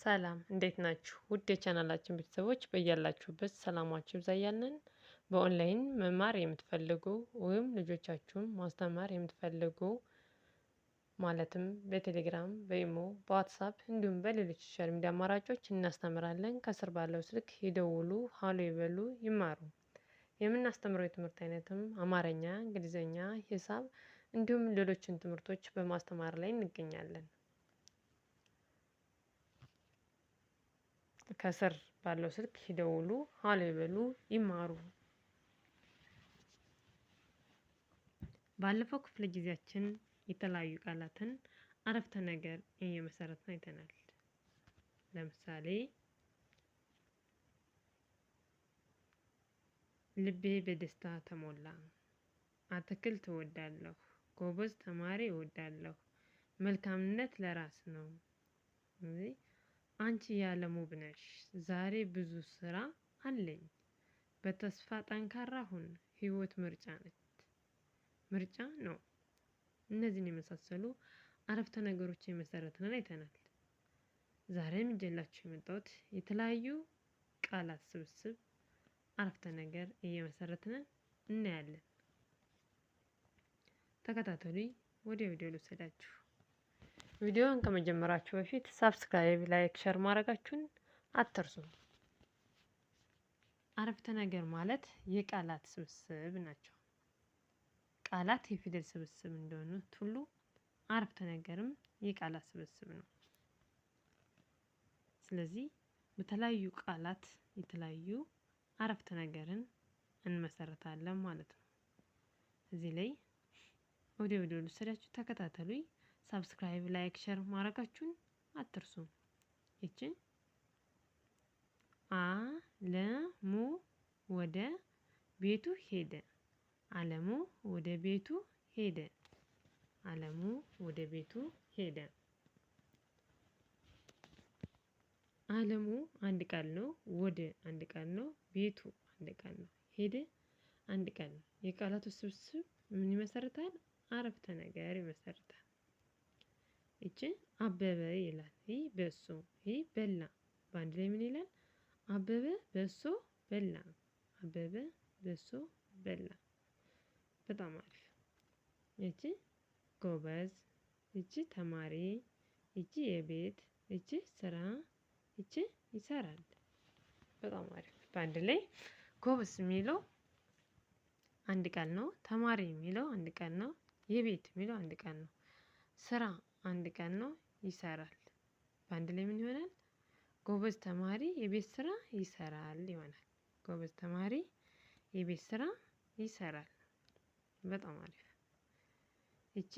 ሰላም እንዴት ናችሁ? ውድ የቻናላችን ቤተሰቦች በያላችሁበት ሰላማችሁ ይብዛ እያልን በኦንላይን መማር የምትፈልጉ ወይም ልጆቻችሁን ማስተማር የምትፈልጉ ማለትም በቴሌግራም፣ በኢሞ፣ በዋትሳፕ እንዲሁም በሌሎች social media አማራጮች እናስተምራለን። ከስር ባለው ስልክ ይደውሉ፣ ሀሎ ይበሉ፣ ይማሩ። የምናስተምረው የትምህርት አይነትም አማርኛ፣ እንግሊዝኛ፣ ሂሳብ እንዲሁም ሌሎችን ትምህርቶች በማስተማር ላይ እንገኛለን። ከስር ባለው ስልክ ይደውሉ፣ ሀሎ ይበሉ፣ ይማሩ። ባለፈው ክፍለ ጊዜያችን የተለያዩ ቃላትን አረፍተ ነገር እየመሰረትን አይተናል። ለምሳሌ ልቤ በደስታ ተሞላ፣ አትክልት እወዳለሁ፣ ጎበዝ ተማሪ እወዳለሁ፣ መልካምነት ለራስ ነው፣ አንቺ የዓለም ውብ ነሽ፣ ዛሬ ብዙ ስራ አለኝ፣ በተስፋ ጠንካራ ሁን፣ ህይወት ምርጫ ነች ምርጫ ነው። እነዚህን የመሳሰሉ አረፍተ ነገሮች የመሰረትን አይተናል። ዛሬም ይዤላችሁ የመጣሁት የተለያዩ ቃላት ስብስብ አረፍተ ነገር እየመሰረትን እናያለን። ተከታተሉኝ። ወደ ቪዲዮ ልውሰዳችሁ። ቪዲዮውን ከመጀመራችሁ በፊት subscribe፣ like፣ share ማድረጋችሁን አትርሱ። አረፍተ ነገር ማለት የቃላት ስብስብ ናቸው። ቃላት የፊደል ስብስብ እንደሆኑት ሁሉ አረፍተ ነገርም የቃላት ስብስብ ነው። ስለዚህ በተለያዩ ቃላት የተለያዩ አረፍተ ነገርን እንመሰርታለን ማለት ነው። እዚህ ላይ ወደ ቪዲዮ ልውሰዳችሁ፣ ተከታተሉኝ። subscribe፣ like፣ share ማድረጋችሁን አትርሱ። ይችን አለሙ ወደ ቤቱ ሄደ። አለሙ ወደ ቤቱ ሄደ። አለሙ ወደ ቤቱ ሄደ። አለሙ አንድ ቃል ነው። ወደ አንድ ቃል ነው። ቤቱ አንድ ቃል ነው። ሄደ አንድ ቃል ነው። የቃላቱ ስብስብ ምን ይመሰርታል? አረፍተ ነገር ይመሰርታል። ይቺ አበበ ይላል። ይህ በሶ፣ ይህ በላ። በአንድ ላይ ምን ይላል? አበበ በሶ በላ። አበበ በሶ በላ። በጣም አሪፍ። ይቺ ጎበዝ፣ ይቺ ተማሪ፣ ይቺ የቤት፣ ይቺ ስራ፣ ይቺ ይሰራል። በጣም አሪፍ። በአንድ ላይ ጎበዝ የሚለው አንድ ቃል ነው። ተማሪ የሚለው አንድ ቃል ነው። የቤት የሚለው አንድ ቃል ነው። ስራ አንድ ቃል ነው። ይሰራል። በአንድ ላይ ምን ይሆናል? ጎበዝ ተማሪ የቤት ስራ ይሰራል ይሆናል። ጎበዝ ተማሪ የቤት ስራ ይሰራል። በጣም አሪፍ። ይቺ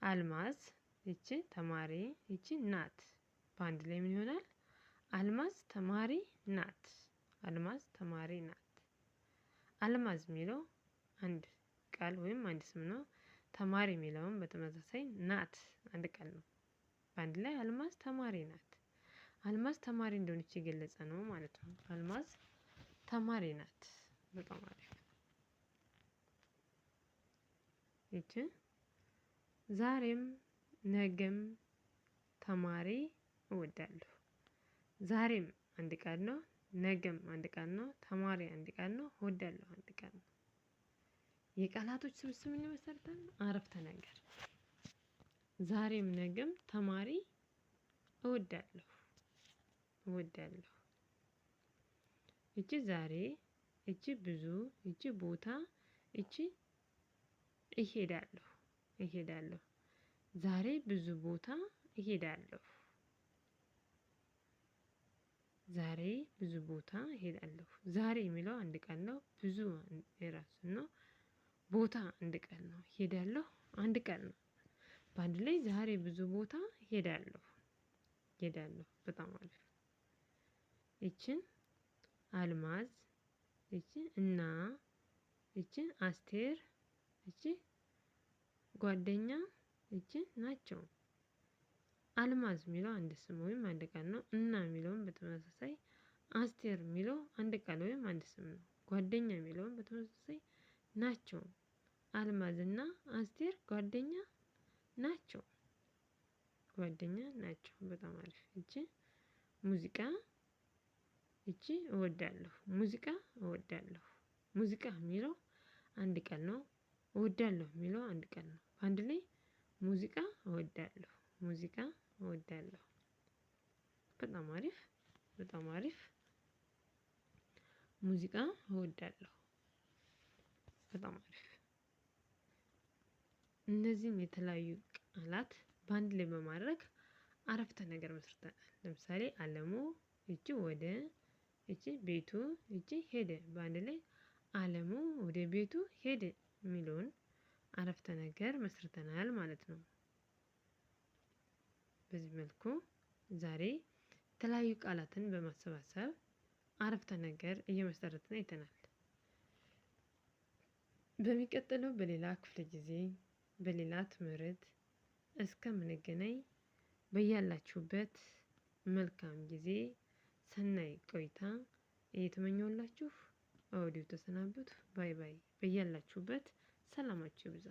አልማዝ፣ ይቺ ተማሪ፣ ይቺ ናት። በአንድ ላይ ምን ይሆናል? አልማዝ ተማሪ ናት። አልማዝ ተማሪ ናት። አልማዝ የሚለው አንድ ቃል ወይም አንድ ስም ነው። ተማሪ የሚለውም በተመሳሳይ ናት አንድ ቃል ነው። በአንድ ላይ አልማዝ ተማሪ ናት። አልማዝ ተማሪ እንደሆነች የገለጸ ነው ማለት ነው። አልማዝ ተማሪ ናት። በጣም አሪፍ። ይቺ ዛሬም ነገም ተማሪ እወዳለሁ። ዛሬም አንድ ቃል ነው። ነገም አንድ ቃል ነው። ተማሪ አንድ ቃል ነው። እወዳለሁ አንድ ቃል ነው። የቃላቶች ስብስብ ምን ይመሰርታል? አረፍተ ነገር። ዛሬም ነገም ተማሪ እወዳለሁ እወዳለሁ። እቺ ዛሬ፣ እቺ ብዙ፣ እቺ ቦታ፣ እቺ እሄዳለሁ እሄዳለሁ። ዛሬ ብዙ ቦታ እሄዳለሁ። ዛሬ ብዙ ቦታ እሄዳለሁ። ዛሬ የሚለው አንድ ቃል ነው። ብዙ የራሱ ነው። ቦታ አንድ ቃል ነው። እሄዳለሁ አንድ ቃል ነው። በአንድ ላይ ዛሬ ብዙ ቦታ እሄዳለሁ እሄዳለሁ። በጣም አሪፍ። ይችን አልማዝ፣ ይቺ እና፣ ይቺ አስቴር፣ ይቺ ጓደኛ፣ ይቺ ናቸው። አልማዝ የሚለው አንድ ስም ወይም አንድ ቃል ነው። እና የሚለውም በተመሳሳይ አስቴር የሚለው አንድ ቃል ወይም አንድ ስም ነው። ጓደኛ የሚለውም በተመሳሳይ ናቸው። አልማዝ እና አስቴር ጓደኛ ናቸው። ጓደኛ ናቸው። በጣም አሪፍ። እቺ ሙዚቃ እቺ እወዳለሁ፣ ሙዚቃ እወዳለሁ። ሙዚቃ የሚለው አንድ ቃል ነው። እወዳለሁ የሚለው አንድ ቃል ነው። በአንድ ላይ ሙዚቃ እወዳለሁ፣ ሙዚቃ እወዳለሁ። በጣም አሪፍ፣ በጣም አሪፍ። ሙዚቃ እወዳለሁ። በጣም አሪፍ። እነዚህን የተለያዩ ቃላት በአንድ ላይ በማድረግ አረፍተ ነገር መስርተናል። ለምሳሌ አለሙ እቺ ወደ፣ እቺ ቤቱ፣ እቺ ሄደ፣ በአንድ ላይ አለሙ ወደ ቤቱ ሄደ የሚለውን አረፍተ ነገር መስርተናል ማለት ነው። በዚህ መልኩ ዛሬ የተለያዩ ቃላትን በማሰባሰብ አረፍተ ነገር እየመሰረትን አይተናል። በሚቀጥለው በሌላ ክፍለ ጊዜ በሌላ ትምህርት እስከምንገናኝ በያላችሁበት መልካም ጊዜ ሰናይ ቆይታ እየተመኘሁላችሁ ከወዲሁ ተሰናበትኩ። Bye bye። በያላችሁበት ሰላማችሁ ይብዛ።